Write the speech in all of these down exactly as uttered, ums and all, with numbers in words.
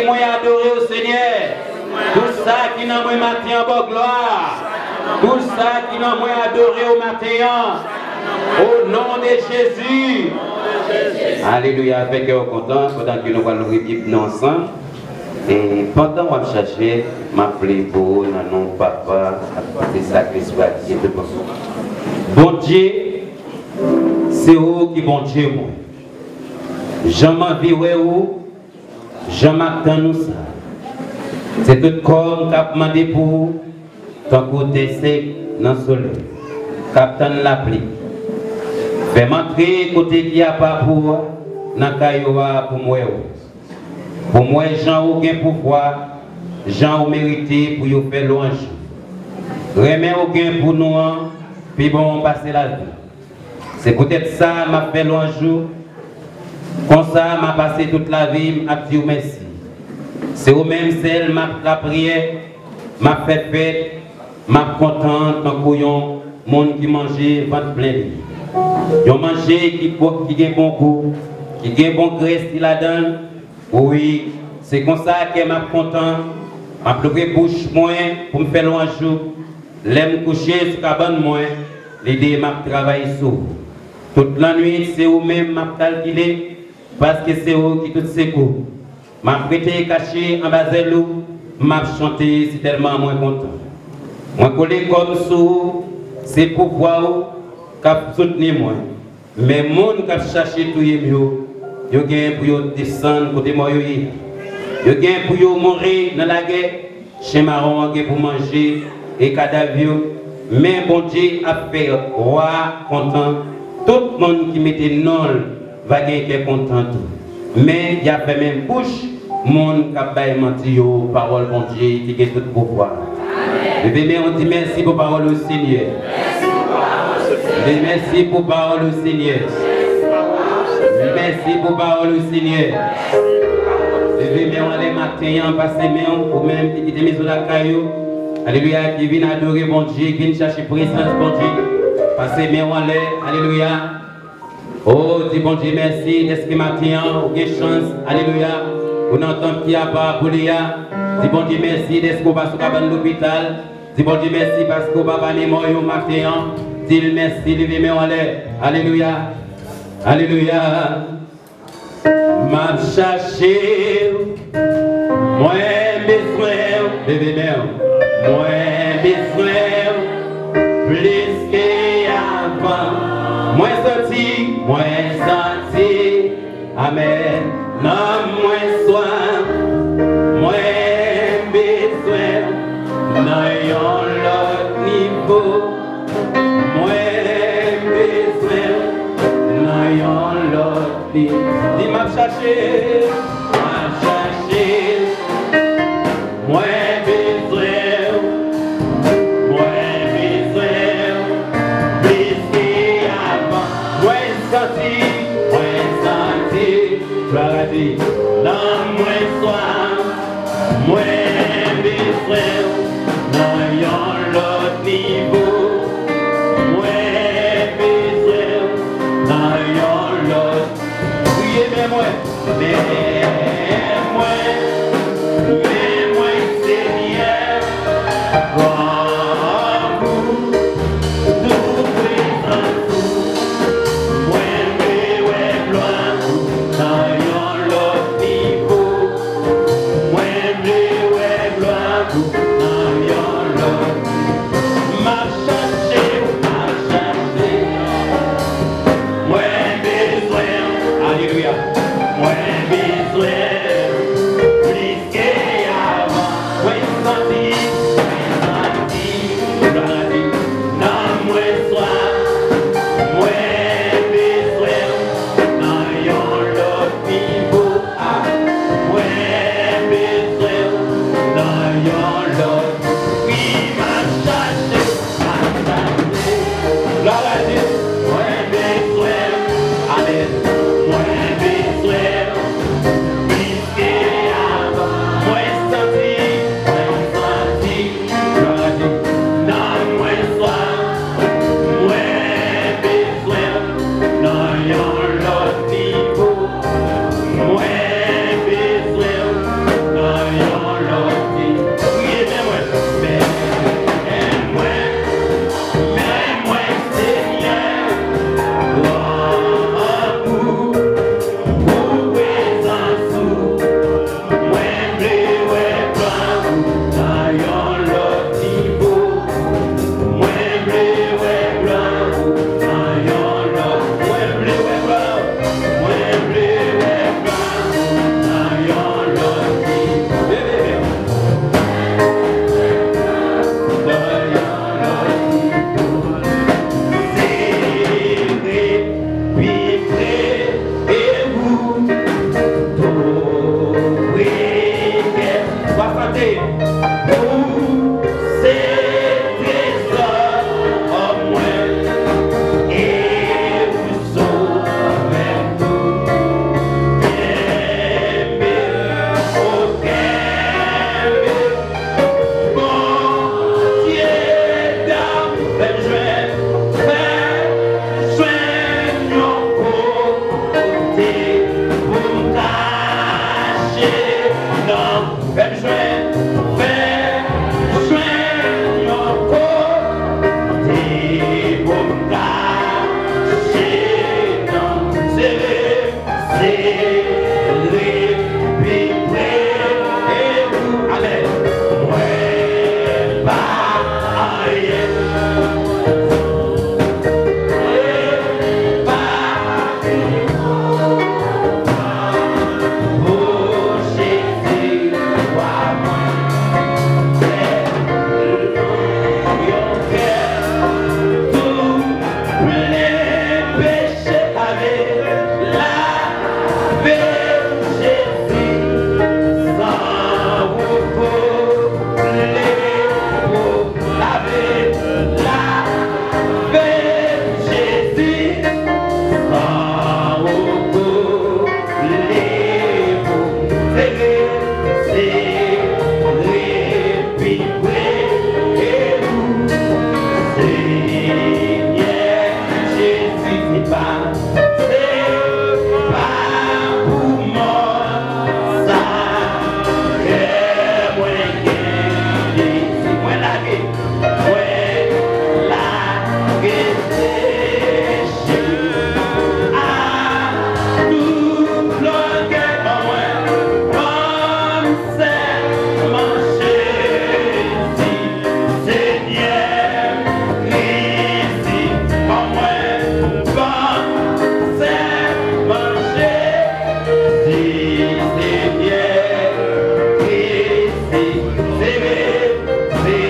Mwen adore w, Senyè. Tout sa ki nan mwen maten an, ba w glwa. Tout sa ki nan mwen adore w maten an. O non de Jezi. Alelouya, fè kè w kontan pandan ke nou pral louvri Bib nou ansanm. E pandan w ap chache, m ap vle pou ou nan non Papa ak Pitit ak Lespri a ki gen tout pouvwa. Bondye, se ou ki Bondye mwen. Jan m anvi wè ou, jan m ap tann ou sa. Se tout kò m k ap mande pou ou, tankou tè sèk nan solèy, k ap tann lapli. Fè m antre kote ki apa pou ou a, nan kay ou a pou m wè ou. Pou m wè jan ou gen pouvwa, jan ou merite pou yo fè lwanj ou. Renmen ou gen pou nou an pi bon pase lavi. Se poutèt sa m ap fè lwanj ou. Konsa, m a pase tout lavi m ap di w mèsi. Se ou menm sèl m ap lapriyè, m ap fè fèt, m ap kontan tankou yon moun ki manje vant plen li. Yon manje ki bon, ki gen bon gou, ki gen bon grès ki ladan l. Wi, se konsa kè m ap kontan, m ap louvri bouch mwen pou m fè lwanj ou. Lè m kouche sou kabann mwen, lide m ap travay sou ou. Tout lannwit, se ou menm m ap kalkile, paske se ou ki tout sekou. M ap rete kache anba zèl ou, m ap chante sitèlman mwen kontan. Mwen kole kò m sou ou, se pouvwa ou k ap soutni mwen. Men moun k ap chache touye m yo, yo gen pou yo desann kote mò yo ye. Yo gen pou yo mouri nan lagè. Chen mawon an gen pou manje e kadav yo. Men Bondye ap fè wa a kontan. Tout moun ki mete non l va gen kè kontan tou. Men y ap fèmen bouch moun k ap bay manti yo. Pawòl Bondye ki gen tout pouvwa. Leve men w, di mèsi pou pawòl ou, Senyè. Di mèsi pou pawòl ou, Senyè. Mèsi pou pawòl ou, Senyè. Leve men w anlè maten an, pase men w, ou menm ki kite mizou lakay ou. Alelouya, ki vin adore Bondye, ki vin chache prezans Bondye. Pase men w anlè, alelouya. O, di Bondye mèsi dèske maten an ou gen chans, alelouya, ou nan tanp ki apa pou li a. Di Bondye mèsi dèske ou pa sou kabann lopital. Di Bondye mèsi paske ou pa pami mò yo maten an. Di l mèsi, leve men w anlè. Alelouya. Alelouya. M ap chache w. Mwen bezwen w. Leve men w. Mwen bezwen w. Plis ke avan. Mwen santi. Mwen santi. Amèn. Nanm mwen swaf. Mwen bezwen w nan yon lòt nivo. Mwen bezwen w nan yon lòt nivo. Di, m ap chache, m ap chache. Mwen bezwen w. Mwen bezwen w plis ke avan. Mwen santi, mwen santi. Glwa a Dye. Nanm mwen swaf. Mwen bezwen w nan yon lòt nivo. Mwen bezwen w nan yon lòt. Priye men mwen. Men Non, fè m jwenn, fè m jwenn yon kote pou m kache non sere, sere pi pre. Amèn. Mwen pa anyen. Mwen pa Lave, lave m, Jezi, san w koule pou m sere, sere pi pre ke ou. Senyè Jezi, se pa, se pa pou mò sa kè mwen gen dezi. Mwen lage, mwen lage peche a tout longè ban mwen, ban m sèlman Jezi, Senyè, resi ban mwen, ban m sèlman Jezi, Senyè, resi. Sere, sere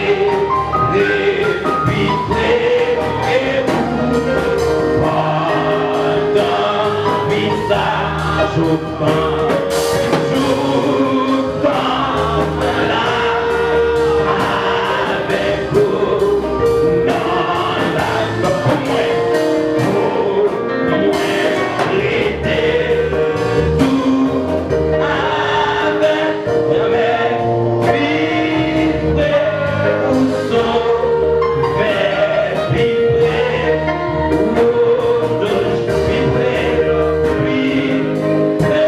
pi pre ke ou pandan vi sa, joutan, joutan la avèk ou nan laj mwen, pou mwen rete tou avèk Amèn. Pi pre ou sove, pi pre ou dodoch, pi pre, pi pre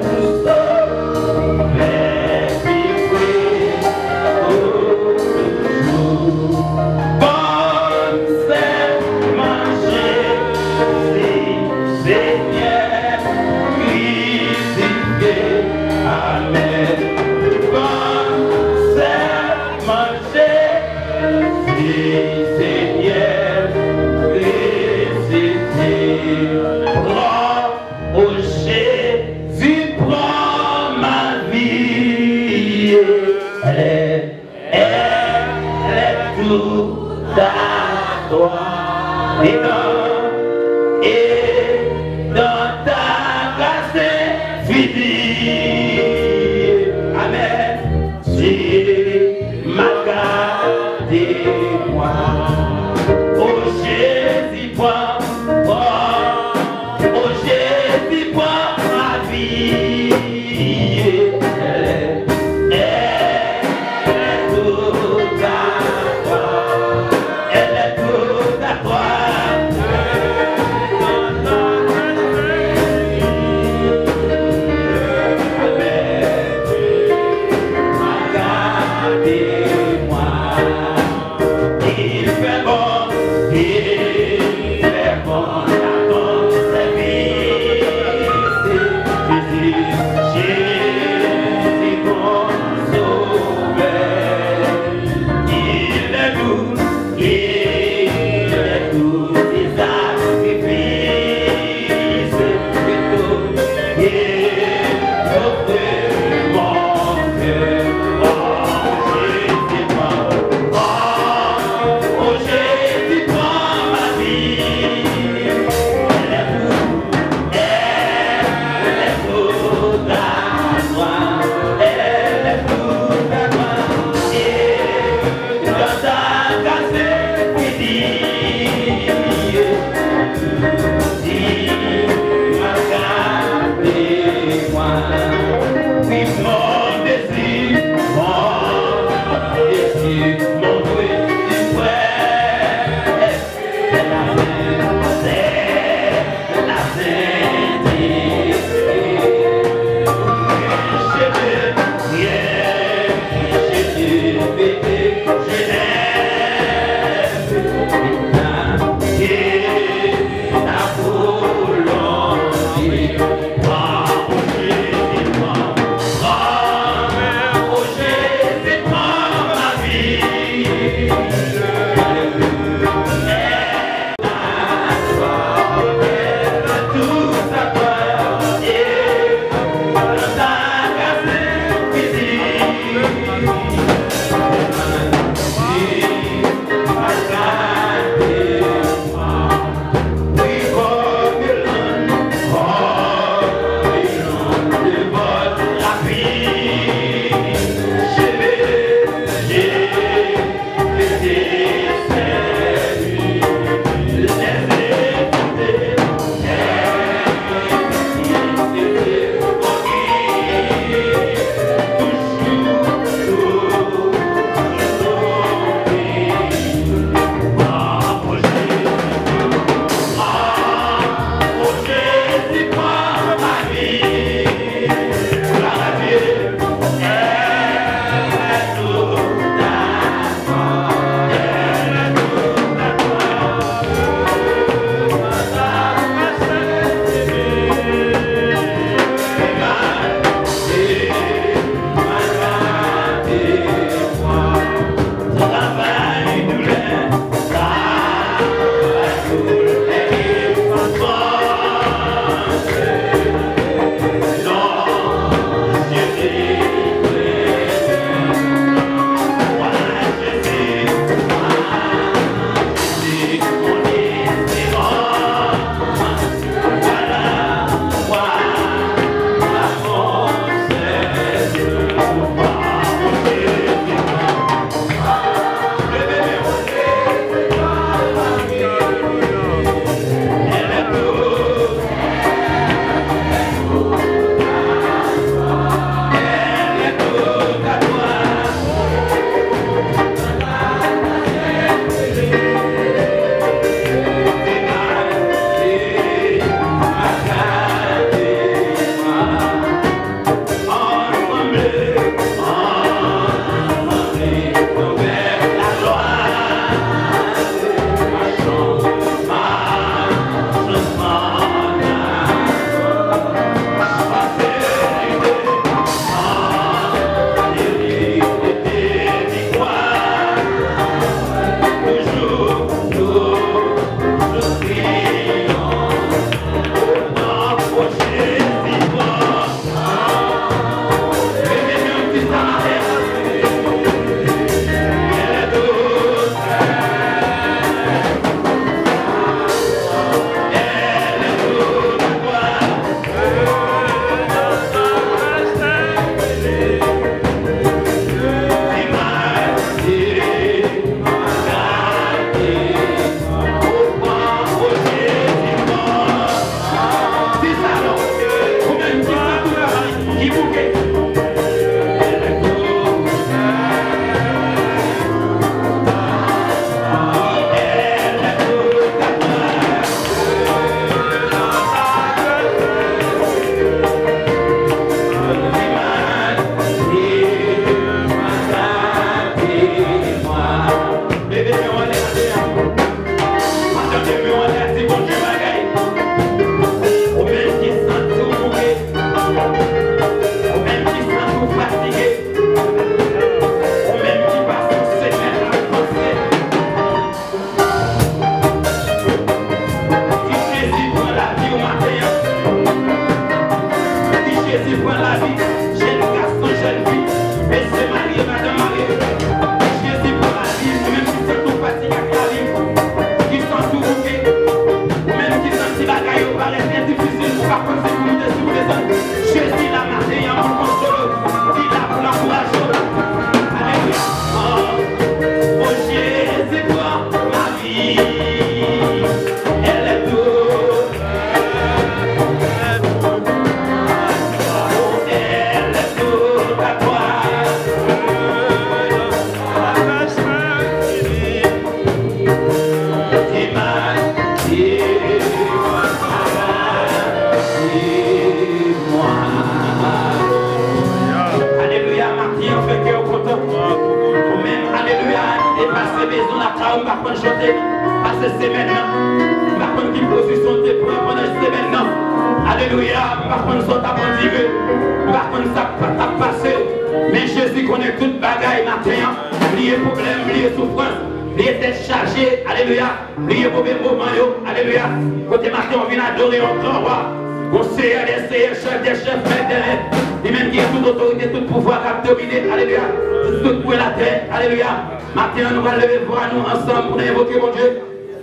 ou sove, pi pre ou dodoch. Ban m sèlman Jezi, Senyè, kri Site, amèn. Ban m sèlman Jezi, Senyè, resite. Pran, o Jezi, pran ma vie. Elle est tout à toi. Et dans, et dans ta grâce infinie. Amen. Tu m'as gardé, moi. Oh Jésus, prends, prends. Oh Jésus, prends ma vie. Elle est, elle est toute à toi. Elle est toute à toi. Amen. Gardez-moi. Il fait bon, il fait bon à ton service. Jésus, Jésus, mon sauveur, il est doux, il est doux, il sacrifie. Dans ta grâce infinie, tu m'as gardé, moi. Oui, mon désir, mon désir, mon souhait suprême, c'est la sainte, c'est la sainte. M pa konn chante pase semèn nan. M pa konn ki pozisyon w te pran pandan semèn nan. Alelouya, m pa konn sa w t ap andire. M pa konn sa k pa t ap pase w. Men Jezi konnen tout bagay maten an. Bliye pwoblèm, bliye soufrans, bliye tèt chaje. Alelouya. Bliye move moman yo. Alelouya. Kote maten w vin adore yon gran wa, yon Seyè dè seyè, chèf dè chèf, mèt dè mèt. Li menm ki gen tout otorite, tout pouvwa k ap domine. Alelouya. Sou tout kwen latè. Alelouya. Maten an, nou pral leve vwa nou ansanm pou nou envoke Bondye.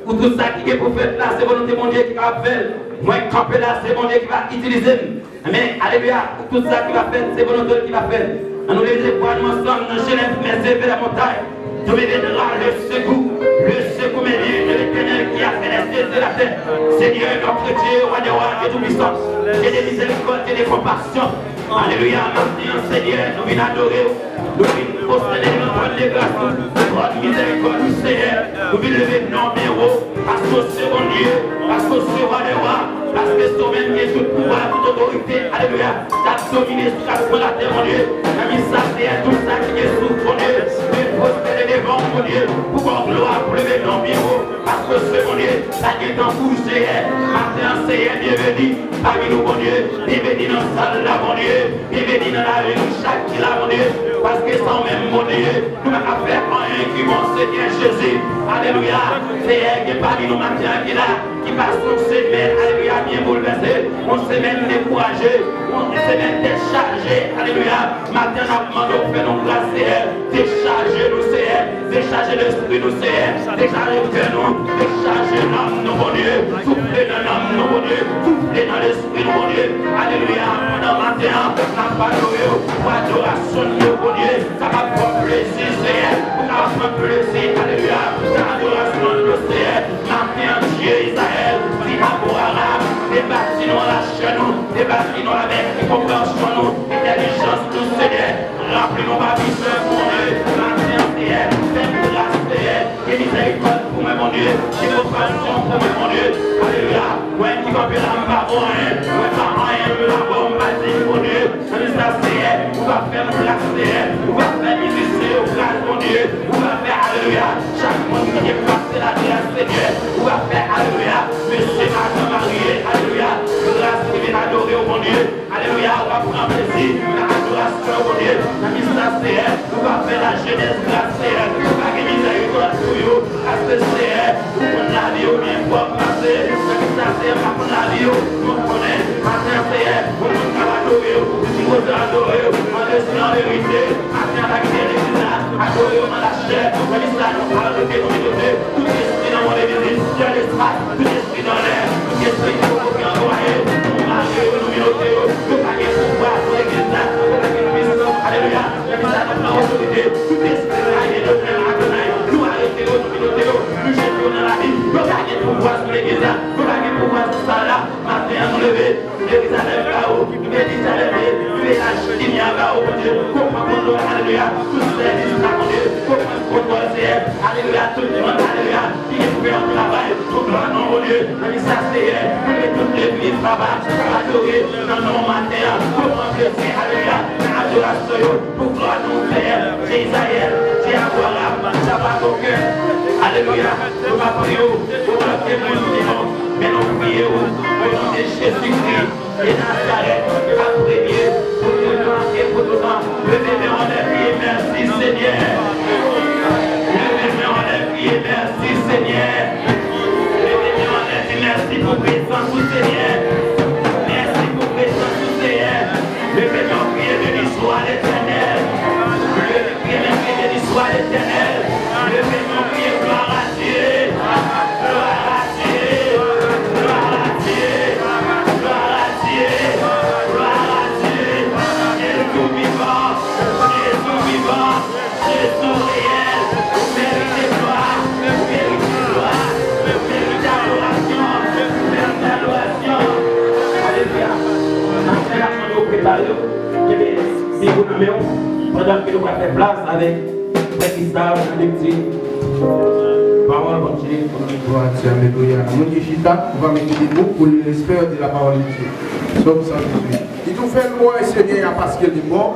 Pou tout sa ki gen pou fèt la, se volonte Bondye ki kapab fè l. Mwen kanpe la, se Bondye ki va itilize m. Men, alelouya, pou tout sa ki va fèt, se volonte l ki va fèt. Ann nou leve vwa nou ansanm nan Jenèz, Mèt Zeve la montagne. Nous venons de le secours, le secours béni de l'Éternel qui a fait les cieux et la terre. Seigneur, notre Dieu, roi des rois, Dieu tout-puissant, Dieu de miséricorde, Dieu de compassion. Alelouya, maten an, Senyè, nou vin adore w. Nou vin pwostène devan twòn de gras ou, twòn mizèrikòd ou, Senyè. Nou vin leve non w byen wo, paske w se Bondye, paske w se Wa dè wa, paske se w menm ki gen tout pouvwa, tout otorite, alelouya, k ap domine sou kat kwen latè, Bondye. Nan minit sa, Senyè, tout sa ki gen souf, Bondye, vin pwostène devan w, Bondye, pou ba w glwa, pou leve non w byen wo, paske w se Bondye, pa gen tankou w, Senyè. Maten an, Senyè, byenveni pami nou, Bondye. Byenveni nan sal la, Bondye. Byenveni nan lavi nou chak ki la, Bondye. Paske san w menm, Bondye, nou pa ka fè anyen ki bon, Senyè Jezi. Alelouya. Senyè, gen pami nou maten an ki la, ki pase yon semèn, alelouya, byen boulvèse, yon semèn dekouraje, yon semèn tèt chaje, alelouya. Maten an, n ap mande w fè nou gras, Senyè. Dechaje nou, Senyè. Dechaje lespri nou, Senyè. Dechaje kè nou. Dechaje nanm nou, Bondye. Soufle nan nanm nou, Bondye. Soufle nan lespri nou, Bondye. Alelouya. Pandan maten an, n ap adore w pou adorasyon nou, Bondye, kapab pran plezi, Senyè. Pou kapab pran plezi, alelouya, nan adorasyon nou, Senyè. Maten an, Dye Izrayèl, di Abraham, debati nou an lachè nou, debati nou avèk konpreyansyon nou, entèlijans nou, Senyè. Ranpli nou pa visyon, Bondye. Maten an, Senyè, fè m gras, Senyè. Gen mizèrikòd pou mwen, Bondye. Gen konpasyon pou mwen, Bondye. Alelouya. Mwen ki kanpe la, m pa bon anyen. Mwen pa anyen, m pa bon, m pa diy, Bondye. Nan minit sa, Senyè, ou va fè m gras, Senyè. Ou va fè mizisyen yo gras, Bondye. Ou va fè, alelouya, chak moun ki gen pase la gras, Senyè. Ou va fè, alelouya, mesye, madanm marye, alelouya, gras ki vin adore w, Bondye. Alelouya, w ap pran plezi nan adorasyon yo, Bondye. Nan minit sa, Seyè, ou va fè lajenès gras, Seyè. Ou va gen mizèrikòd pou yo, paske, Seyè, ou konn lavi yo byen pwòp, paske nan minit sa, Seyè, m ap konn lavi yo. Nou konnen, maten an, Seyè, ou konn k ap adore yo, ou sipoze adore yo an lespri, an verite. Maten an, pa kite legliz la adore yo nan lachè. Nan minit sa, nou arete, nou menote tout espri nan move vizit, nan lespas, tout espri nan lè, tout espri ki pwovoke anplwaye, nou mare yo, nou menote yo. Yo pa gen pouvwa sou legliz la, yo pa gen pwisans. Alelouya. Legliz la, nou pran otorite. Tout espri rayi de frè Adonai, nou arete yo, nou menote yo, nou jete yo nan labim. Yo pa gen pouvwa sou legliz la, yo pa gen pouvwa sou sal la. Maten an, nou leve. Jerizalèm ba ou, Jerizalèm, village Kimia ba ou, Bondye, konprann kontwòl, alelouya, tout sèvis la, Bondye, konprann kontwòl, Seyè, alelouya, tout moun, alelouya, ki gen pou fè yon travay pou glwa non, Bondye, nan minit sa, Seyè, pou ke tout legliz, papa, ka adore nan non maten an, konprann plezi, alelouya, nan adorasyon yo, pou glwa non, Seyè, Dye Izrayèl, Dye Abraham, sa pa bon kè, alelouya, nou pa priye w, ou pa gen moun ki bon, men nou priye w, o non de Jezikri. De Nazarèt, ki pa premye, pou toutan e pou toutan. Leve men w anlè, kriye mèsi, Senyè. Leve men w anlè, kriye mèsi, Senyè. Leve men w anlè, di mèsi pou prezans ou, Senyè. Mèsi pou prezans ou, Senyè. Leve men w, kriye, beni swa Letènèl. Leve, kriye, men kriye, beni swa Letènèl. Leve men w, kriye, glwa a Dye. Glwa a Dye, glwa a Dye, glwa a Dye, glwa a Dye. Jezi vivan, Jezi vivan, Jezi reyèl. Ou merite glwa, ou merite glwa, ou merite adorasyon, ou merite adorasyon. Alelouya. Maten an, mwen prepare w. Kenbe Bib ou nan men w pandan ke nou pral fè plas avèk Frè Gustave nan lekti Pawòl Bondye. Glwa a Dye, alelouya. Moun ki chita, nou va mete debout pour le respect de la parole de Dieu. Sòm san dizuit. Li tou fè lwanj Senyè a paske li bon.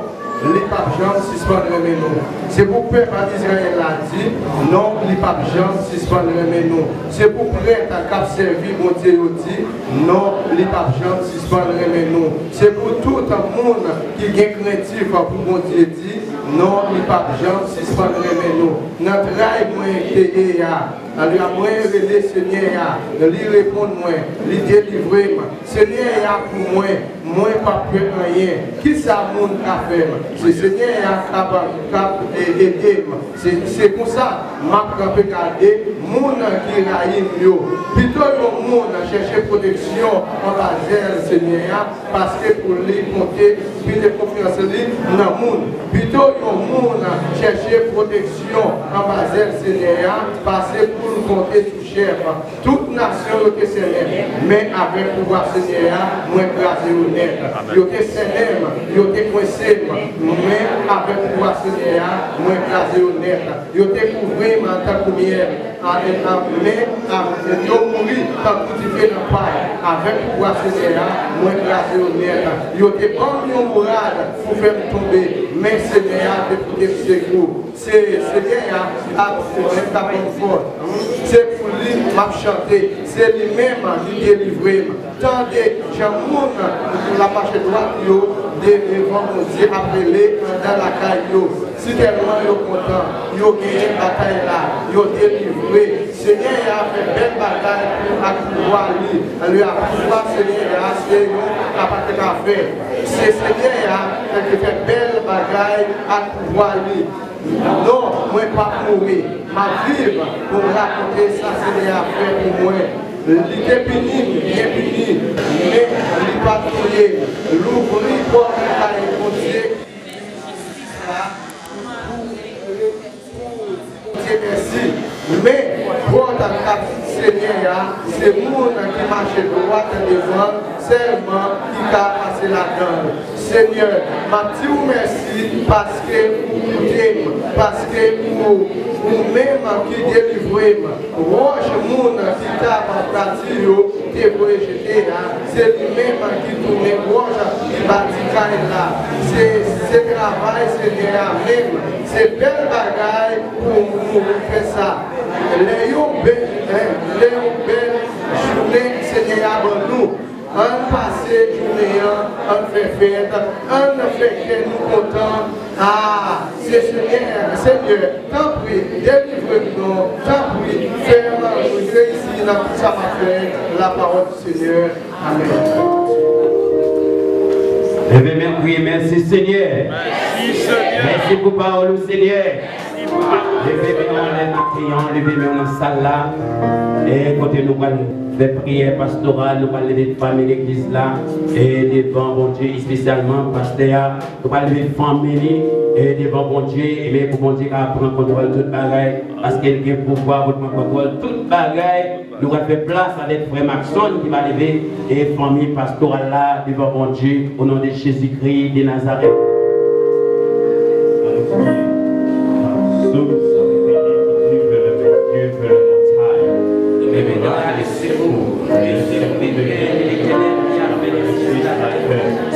li p ap janm sispann renmen nou. Se pou pèp a Izrayèl la di, non, li p ap janm sispann renmen nou. Se pou prèt k ap sèvi Bondye yo di, non, li p ap janm sispann renmen nou. Se pou tout moun ki gen krentif pou Bondye di, non, li p ap janm sispann renmen nou. Nan tray mwen te ye a, alelouya, mwen rele Senyè a, li reponn mwen, li delivre m. Senyè a pou mwen, mwen p ap pè anyen. Kisa moun ka fè m? Se Senyè a k ap, k ap e-, ede m. Se, se konsa, m ap kanpe gade moun ki rayi m yo. Pito yon moun chèche pwoteksyon anba zèl Senyè a, paske pou li konte, mete konfyans li nan moun. Pito yon moun chèche pwoteksyon anba zèl Senyè a, pase pou l konte sou chèf. Tout nasyon yo te sènen m, men avèk pouvwa Senyè a, mwen kraze yo nèt. Yo te sènen m, yo te kwense m, men avèk pouvwa Senyè a, mwen kraze yo nèt. Yo te kouvri m tankou myèl, a, a, men, a, yo mouri tankou dife nan pay. Avèk pouvwa Senyè a, mwen kraze yo nèt. Yo te ban m yon bourad pou fè m tonbe, men Senyè a te pote m sekou. Se Senyè a k ap, k ap ban m fòs. Se pou li m ap chante. Se li menm ki delivre m. Tande jan moun k ap mache dwat yo de-, devan Bondye ap rele anndan lakay yo. Sitèlman yo kontan, yo genyen batay la, yo delivre. Senyè a fè bèl bagay pou, ak pouvwa li. Alelouya, pouvwa Senyè a se yon apatè ka fè. Se Senyè a ki fè bèl bagay ak pouvwa li. Non, mwen p ap mouri. M ap viv pou m rakonte sa Senyè a fè pou mwen. Li te pini m, byen pini, men li pa t touye m. Louvri pòt lakay Bondye ki jistis la pou, pou di Bondye mèsi. Men, pòt ak Senyè a, se moun ki mache dwat devan l sèlman ki ka pase ladan l. Senyè, m ap di w mèsi paske ou koute m, paske ou, ou menm ki delivre m. Wòch moun ki t ap bati yo te voye jete a, se li menm ki tounen wòch ki bati kay la. Se, se travay Senyè a menm. Se bèl bagay pou nou fè sa. Lè yon bèl, en, lè yon bèl jounen Senyè a ban nou. Ann pase jounen an, ann fè fèt, ann fè kè nou kontan. A, se Senyè, Senyè, tanpri, delivre m non, tanpri, fè m reyisi nan tout sa m ap fè, la parole du Seigneur. Amèn. Leve men, kriye, mèsi, Senyè. Mèsi, Senyè. Mèsi pou pawòl ou, Senyè. Leve men w anlè maten an, leve men w nan sal la. E kote nou pral fè priyè pastoral, nou pral leve fanmi legliz la. E devan Bondye, espesyalman pastè a, nou pral leve fanmi li. E devan Bondye, e men pou Bondye ka pran kontwòl tout bagay, paske l gen pouvwa pou l pran kontwòl tout bagay. Nou pral fè plas avèk frè Maxon ki va leve e fanmi pastoral la devan Bondye, o non de Jezikri de Nazarèt. Maxon, sa vle di Bondye, vle Bondye, vle Bondye. Amen. Sekou, sekou,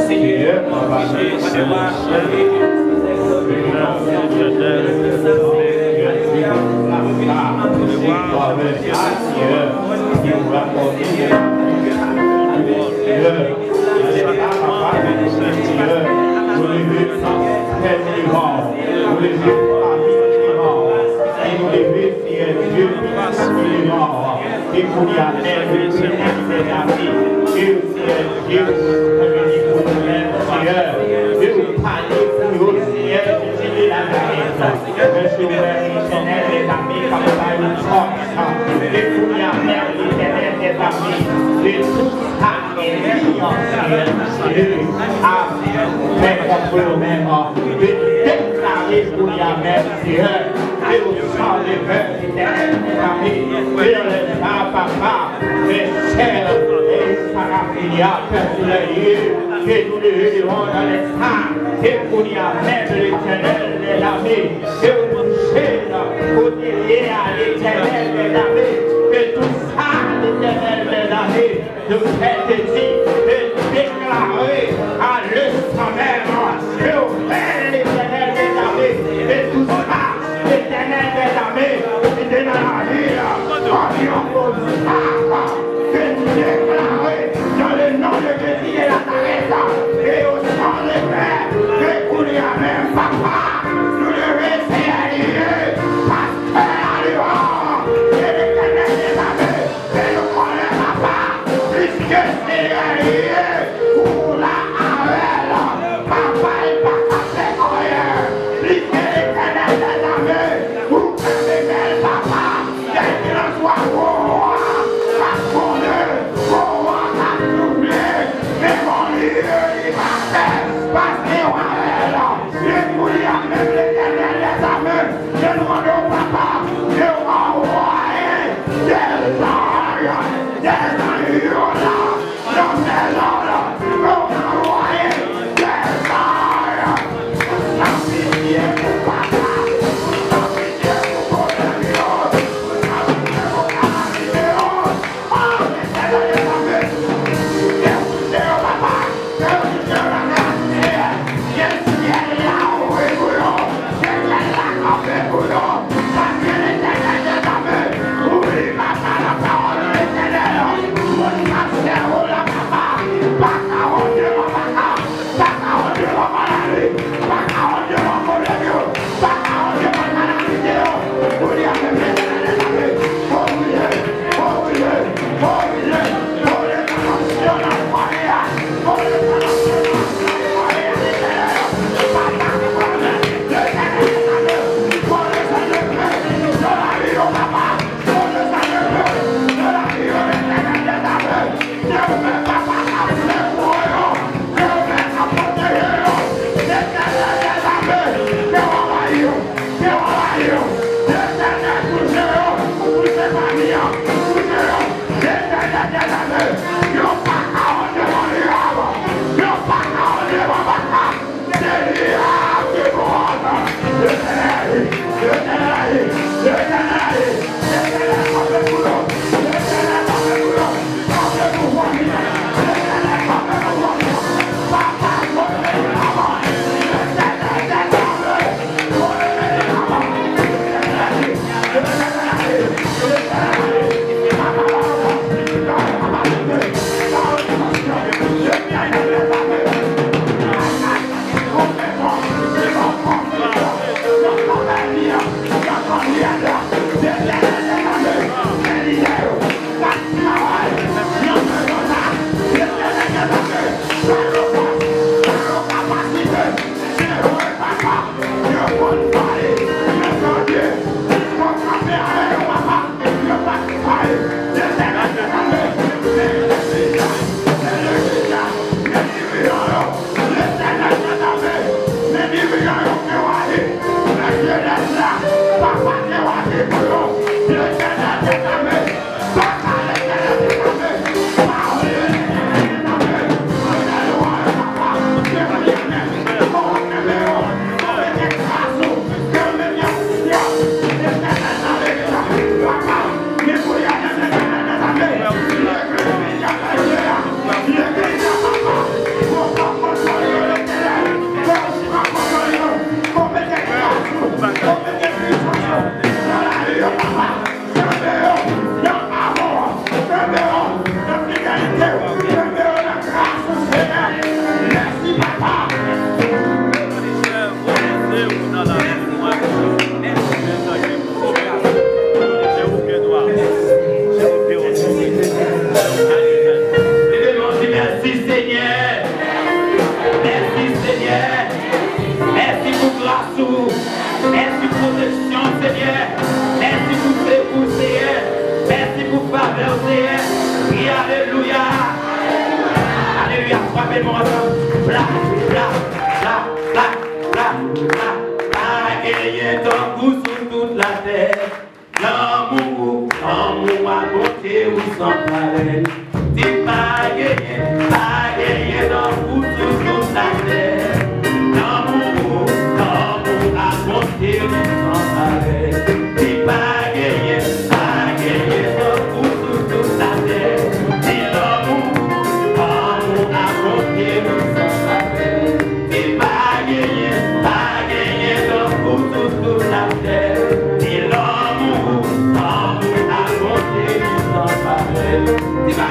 Senyè, papa, Senyè, Senyè, Senyè, Senyè, Senyè, nou leve fanmi devan w, nou leve fanmi devan w, e nou leve, Senyè Dye, fanmi devan w. E kounye a, Pè, Letènèl dèzame, ke w, Senyè Dye, ou vini pou nou menm, Senyè, ke w pale pou yo, Senyè, Letènèl dèzame. Mèsi, Pè, Letènèl dèzame, k ap bay ou fòs. E kounye a, Pè, Letènèl dèzame, de tout sa ènmi an, Senyè Dye, a fè kont yo menm, de deklare kounye a menm, Senyè, ke w sanble pè. Lame, Pè, lè sa, papa, men sè, e Sarafini a, pè, sou lè ye, ke nou leve devan nan lè sa, ke kounye a menm, Letènèl dèzame, ke w touche l, kote l ye a, Letènèl dèzame, ke tout sa, Letènèl dèzame, de fè te di, de deklare a lenstan menm, ke w fè l, Papa, nou leve, Senyè, nou leve, paske la deyò, se Letènèl dèzame, men nou konnen, papa, plis ke Senyè li ye, ou la avè l, papa, l pa ka fè anyen, plis ke Letènèl dèzame, ou kanpe bèl, papa. Kèlkelanswa gon van k ap sonnen, gon van k ap soufle, men gon lye li pa fè, paske w avè l. E kounye a menm, Letènèl dèzame, mande w, papa, de w anvoye dèzanj, dèzanj yo la. Nan men lòd, nou anvoye dèzanj. San pitye pou papa, san pitye pou pwoblèm yo, san pitye pou kalamite yo. O, Letènèl dèzame, depouse yo, papa, depouse yo nan men Senyè. Ke syèl la ouvri pou yo, ke syèl la kanpe pou yo. Paske Letènèl dèzame, ouvri papa nan pawòl Letènèl. Moun k ap sèvi w la, papa, pa ka wont devan papa, pa ka wont devan maladi, pa ka wont devan pwoblèm yo, pa ka wont devan kalamite yo. Kounye a menm, Letènèl dèzame, fò w brile, fò w brile, fò w brile, fò w brile nan mansyon nan fwaye a, fò w brile nan mansyon nan fwaye a, Letènèl, papa, Letènèl dèzame, fò w desann lepe nan lavi yo, papa. Mèsi, Senyè. Mèsi, Senyè. Mèsi pou gras ou. Mèsi pou pwoteksyon, Senyè. Mèsi pou sekou, Senyè. Mèsi pou favè w, Senyè. Wi, alelouya. Alelouya. Frape men w ansanm. Bla, bla, bla, bla, bla, bla. Pa genyen tankou sou tout latè. Lanmou, lanmou a Bondye ou san parèy. Di pa genyen, pa genyen lanmou sou tout latè. Lanmou, lanmou a Bondye ou san parèy. Di pa genyen, pa genyen lanmou sou tout latè. Di lanmou, lanmou a Bondye ou san parèy. Di pa genyen, pa genyen tankou sou tout latè. Di lanmou, lanmou a Bondye ki san parèy. Di pa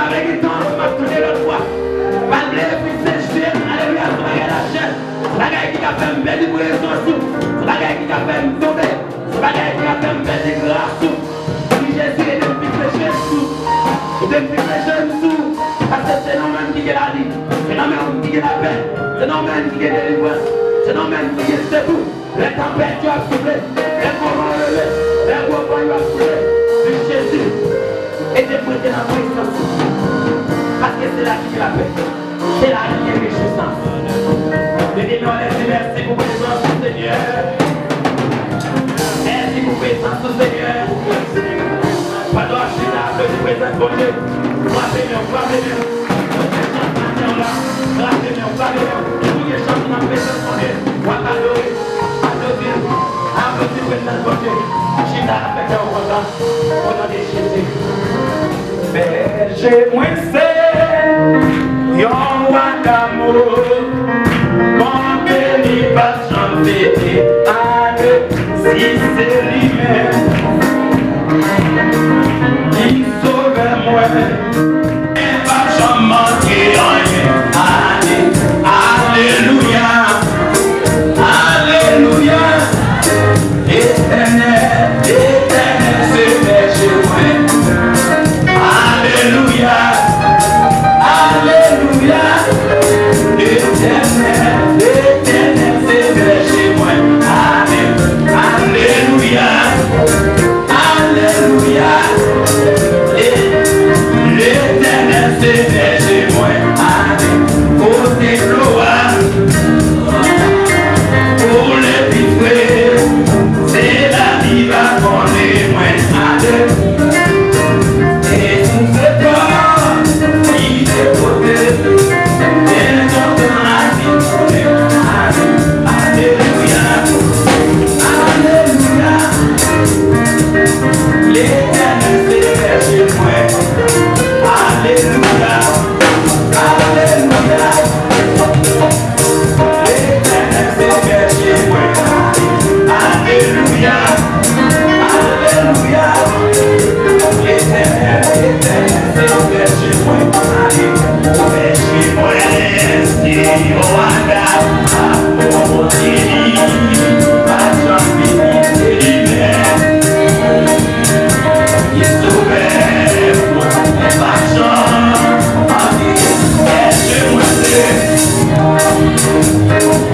Avèk yon tan, m ap tande lòt vwa. Pa bliye fikse je m, alelouya, sou bagay lachè. Sou bagay ki ka fè m pèdi prezans ou. Sou bagay ki ka fè m tonbe. Sou bagay ki ka fè m pèdi gras ou. Di Jezi, ede m fikse je m sou. Ede m fikse je m sou. Paske se nan ou menm ki gen lavi. Se nan men ou ki gen lapè. Se nan ou menm ki gen delivrans. Se nan ou menm ki gen sekou. Lè tanpèt yo ap soufle, lè gwo van yo leve, lè gwo van yo ap soufle, di Jezi, ede m rete nan prezans ou. Paske se la ki gen lapè, se la ki gen rejwisans. Leve men w anlè, di mèsi pou prezans ou, Senyè. Mèsi pou prezans ou, Senyè. Pandan w ap chita, aplodi prezans Bondye. Frape men w, frape men w. Tout jan maten w la, frape men w, frape men w. Tout jan nan prezans Bondye, w ap adore, aplodi, aplodi prezans Bondye. Chita avèk kè w kontan, o non de Jezi. Bèje mwen se yon wa damou, monte li pa janm fete, ale si se li menm ki sovè mwen. Mwen p ap janm manke anyen. Ale, alelouya, alelouya. Etènèl, Etènèl se bèje mwen. Alelouya, alelouya. Etènèl, Etènèl se bèje mwen. Ale, alelouya, alelouya. E Letènèl se bèje mwen. Ale kote dlo a. Koule pi fre, se la ki va konnen mwen ale. E si se pa li te pote, men lontan la ki konnen ale. Alelouya, alelouya. Letènèl se bèje mwen. Alelouya, alelouya. Letènèl se bèje mwen. Alelouya, alelouya. Letènèl, Letènèl se bèje mwen. Bèje mwen, se yon wa damou. Bondye li pa janm fini, se li menm. Li sovè mwen, mwen pa janm anyen. Bèje mwen se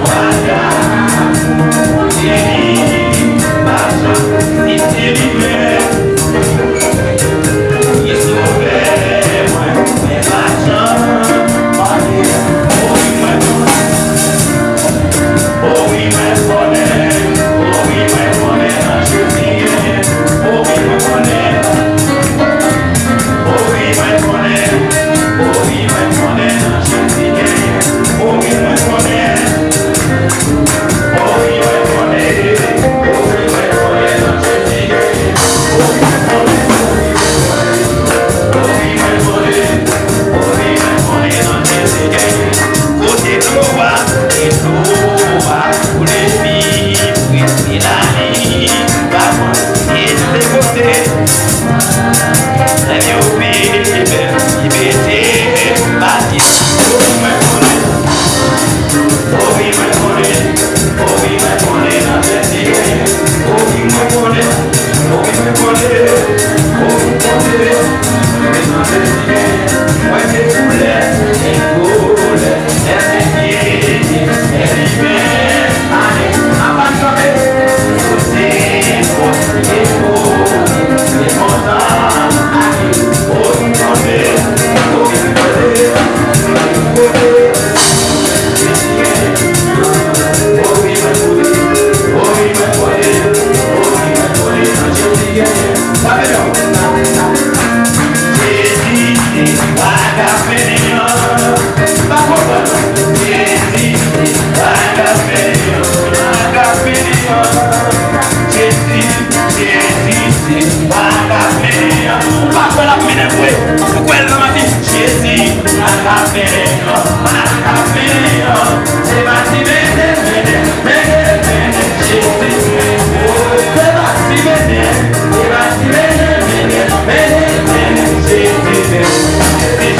wa damou, li pa janm, li se li menm. Li sovè mwen, mwen pa janm anyen. O wi, mwen konnen. O wi, mwen konnen. O wi, mwen konnen nan Jezi genyen. O wi, mwen konnen. O wi, mwen konnen. O wi, mwen konnen nan Jezi genyen. O wi, mwen konnen. O wi, mwen konnen. O wi, mwen konnen nan Jezi genyen. O wi, mwen konnen. O wi, mwen konnen. O wi, mwen konnen nan Jezi genyen. Kote dlo a, kote dlo a, koule pi fre, se la li va konnen. E se kote nèg yo pi bèl, ki mete pati. O wi, mwen konnen. O wi, mwen konnen. O wi, mwen konnen nan Jezi genyen. O wi, mwen konnen. O wi, mwen konnen. O wi, mwen konnen. Mwen nan Jezi genyen. Mwen se koulè, se koulè. Èske Jezi, èske li menm? Ale, apa kanpe. Kote, kote, kote, kote, kontan. Ale, o wi, kote, o wi, kote, kote. Jezi, Jezi, se pa k ap mennen an. Ou pa kwè l ap mennen vre. Ou kwè l nan mati. Jezi, pa k ap mennen an. Pa k ap mennen an. Se pa ti mennen, mennen, mennen, mennen. Jezi, se pa ti mennen. Se pa ti mennen, mennen, mennen, mennen. Jezi, Jezi,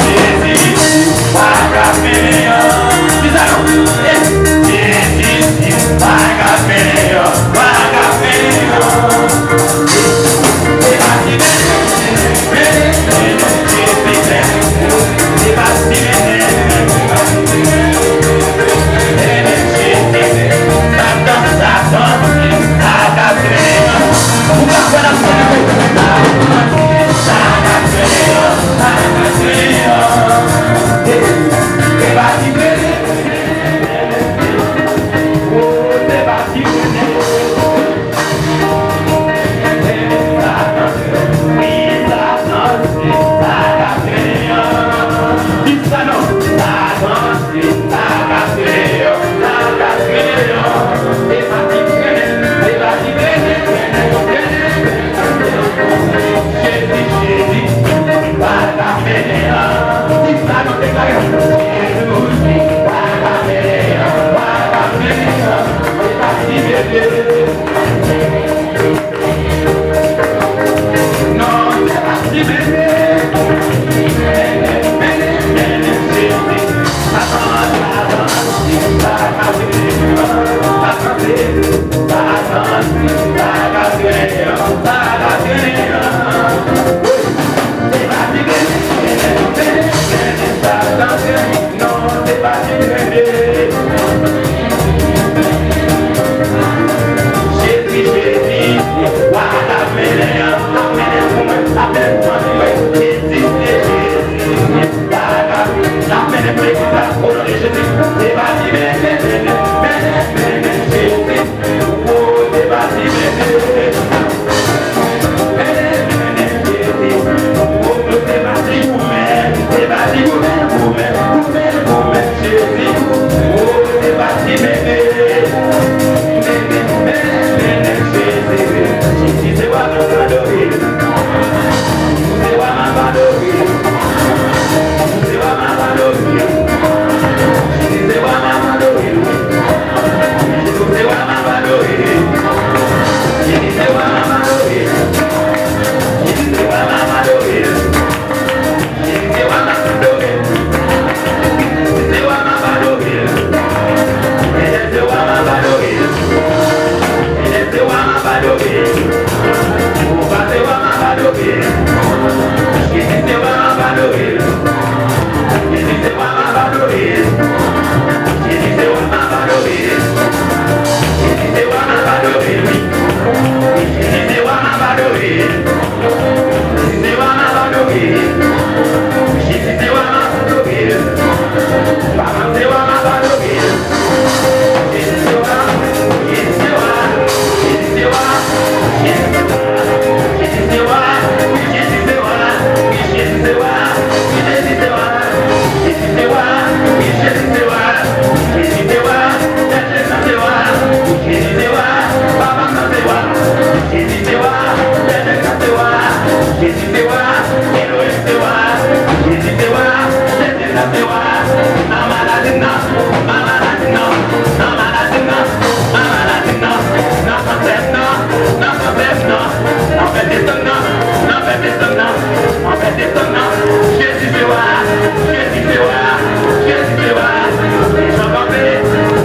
Jezi se wa, Elohim se wa, Jezi se wa, Jezi se wa. Mama Latina, Mama Latina, Mama Latina, Mama Latina. Nan kanpè nan, nan kanpè nan, nan fè desann nan, nan fè desann nan, nan fè desann nan. Jezi se wa, Jezi se wa, Jezi se wa. Jan kanpe,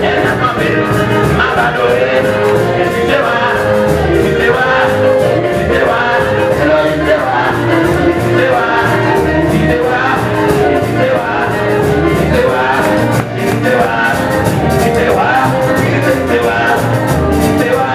èl nan kanpe, m ap adore. Jezi se wa, Jezi se wa, Jezi se wa, Elohim se wa, Jezi se wa, Jezi se wa, Jezi se wa, Jezi se wa.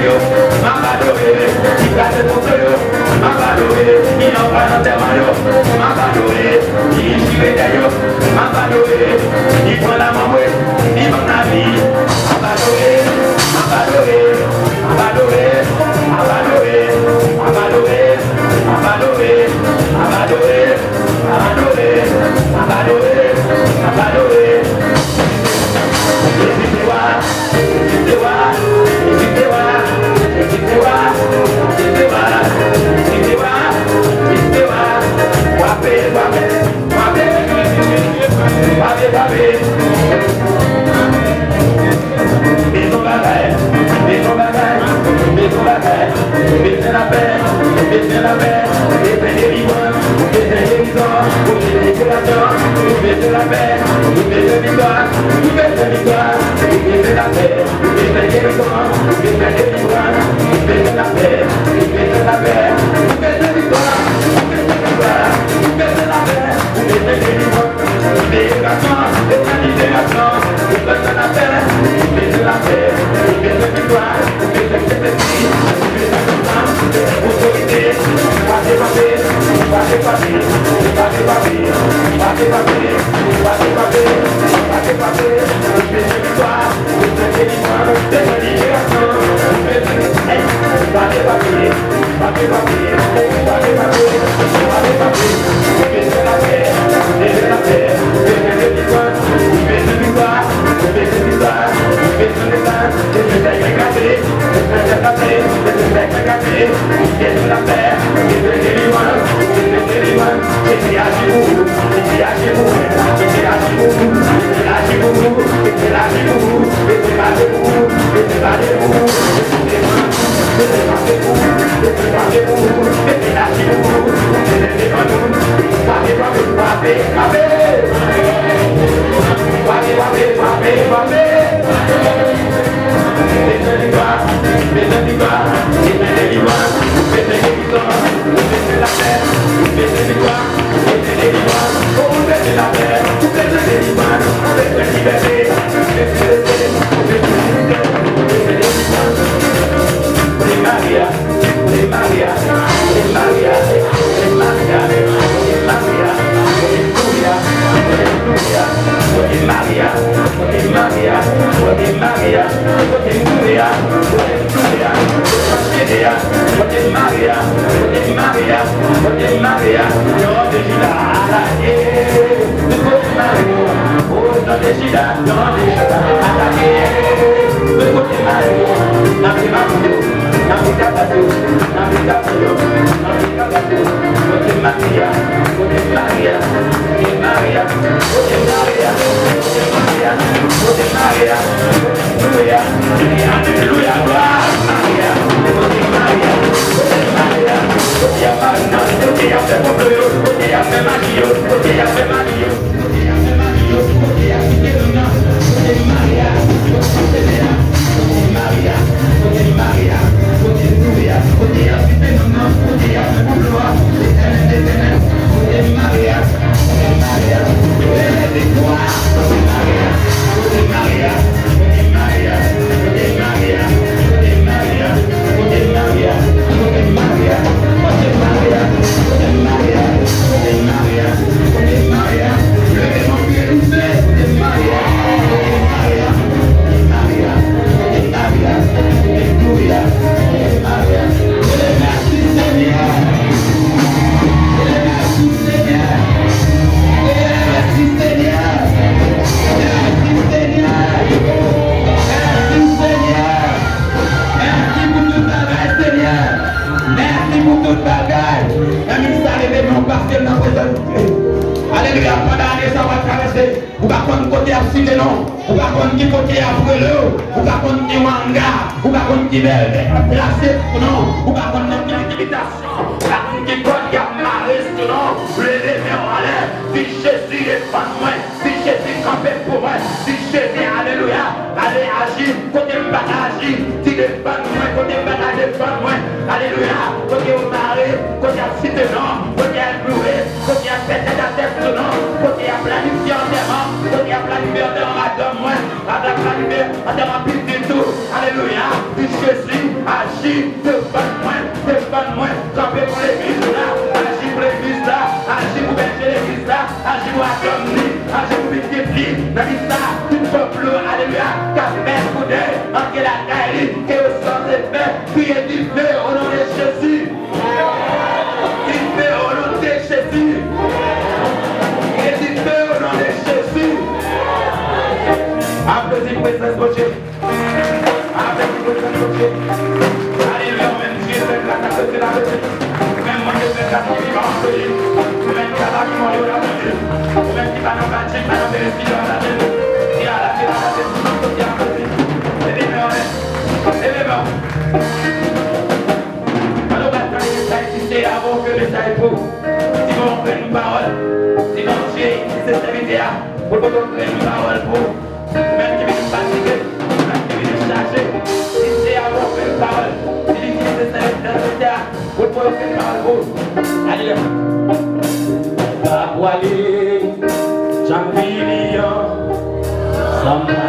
M ap adore, li kraze poto yo. M ap adore, li antre nan antèman yo. M ap adore, li chire dèy yo. M ap adore, li pran lamanm mwen, li ban m lavi. M ap adore, m ap adore, m ap adore, m ap adore, m ap adore, m ap adore, m ap adore. M ap adore, m ap adore, m ap adore. Jezi se wa, Jezi se wa, Jezi se wa, Jezi se wa, Jezi se wa, Jezi se wa, Jezi se wa. Frape, frape, frape, frape, frape. Bezwen bagay, bezwen bagay, bezwen bagay. Ou bezwen lapè, ou bezwen lapè, ou bezwen delivrans, ou bezwen gerizon, ou bezwen liberasyon, ou bezwen lapè, ou bezwen viktwa, ou bezwen viktwa, ou bezwen lapè, ou bezwen gerizon, ou bezwen delivrans, ou bezwen lapè, ou bezwen lapè, ou bezwen viktwa, ou bezwen viktwa, ou bezwen lapè, ou bezwen delivrans. Liberasyon, liberasyon, ou bezwen lapè, ou bezwen lapè, ou bezwen viktwa, ou bezwen sentespri, ou bezwen konfyans, ou bezwen otorite, ou pa depanse, ou pa depanse, ou pa depanse, ou pa depanse, ou pa depanse, ou pa depanse, ou bezwen viktwa, ou bezwen delivrans, ou bezwen liberasyon, ou bezwen, hey, ou pa depanse. Pandan ane sa w ap travèse, ou pa konn kote y ap site non, ou pa konn ki kote y ap rele w, ou pa konn ki manga, ou pa konn ki bèlmè k ap plase sou non, ou pa konn nan ki abitasyon, ou pa konn ki kòd y ap mare sou non. Leve men w anlè, di, Jezi, defann mwen, di, Jezi, kanpe pou mwen, di, Jezi, alelouya, ale aji kote m pa ka aji, di, defann mwen kote m pa ka defann mwen, alelouya, kote yo mare, kote y ap site non, kote y ap loure, kote y ap fè tèt atè sou non, kote y ap planifye antèman, kote y ap planifye antèman madanm mwen, y ap planifye antèman pitit ou. Alelouya. Di, Jezi, aji defann mwen, defann mwen, kanpe pou legliz la, aji pou legliz la, aji pou bèje legliz la, aji pou madanm li, aji pou pitit li, nan lista tout kòplo, alelouya, k ap fè koudèy antre lakay li, ke yo sanse fè, kriye dife o non de Jezi. Dife o non de Jezi. Dife o non de Jezi. Aplodi prezans Bondye. Aplodi prezans Bondye. Alelouya, ou menm Dye fè gras, aplodi l, aplodi l. Ou menm Bondye fè gras ki vivan, aplodi l. Ou menm ki pa pami mò yo, aplodi l. Ou menm ki pa nan badjing, pa nan peristilyon, aplodi l. Ki ala, ki ala, ki ala, ki ala, aplodi l. Leve men w, leve men w. Pandan w pral tande mesaj, di Seyè a voye mesaj pou ou. Di bon, ofri yon pawòl. Di Bondye itilize sèvitè a pou l pote yon pawòl pou ou. Ou menm ki vin fatige, ou menm ki vin chaje. Di Seyè a voye yon pawòl. Di li itilize sèvitè a pou l pote yon pawòl pou ou. Alelouya. Pa pwale, jan m vini an, san m pa